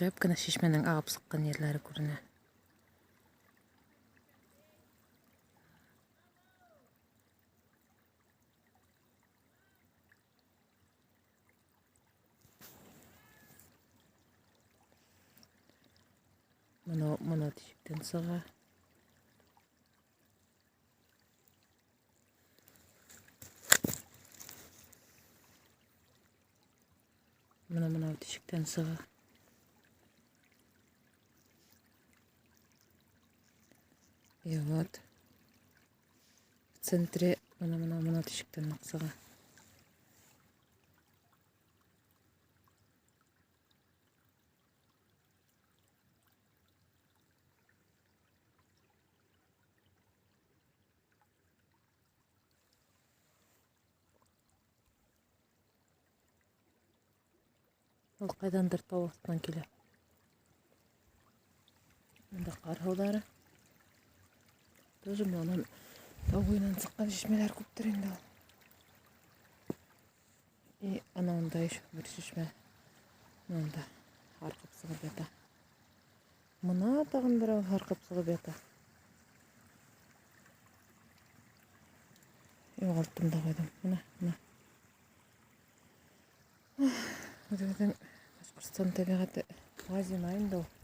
Мөлдөрәп кенә шишмәнең ағып сыҡҡан ерләре күренә. Моны моны тишектән сыға. Менә менә тишектән сыға. И вот в центре менә менә менә тишектән нык сыға. Ул ҡайҙандыр тау аҫтынан килә. Мында ҡар һыуҙары. Тоже мынан тау буйынан сыҡҡан шишмәләр күптер инде ул. И ана унда еще бер шишмә. Мында һарҡып сығып ята. Мына тағын берәү һарҡып сығып ята. Юғалттым да ҡуйҙым. Мына, мына. Үҙебеҙҙең Башҡортостан тәбиғәте хазина инде ул.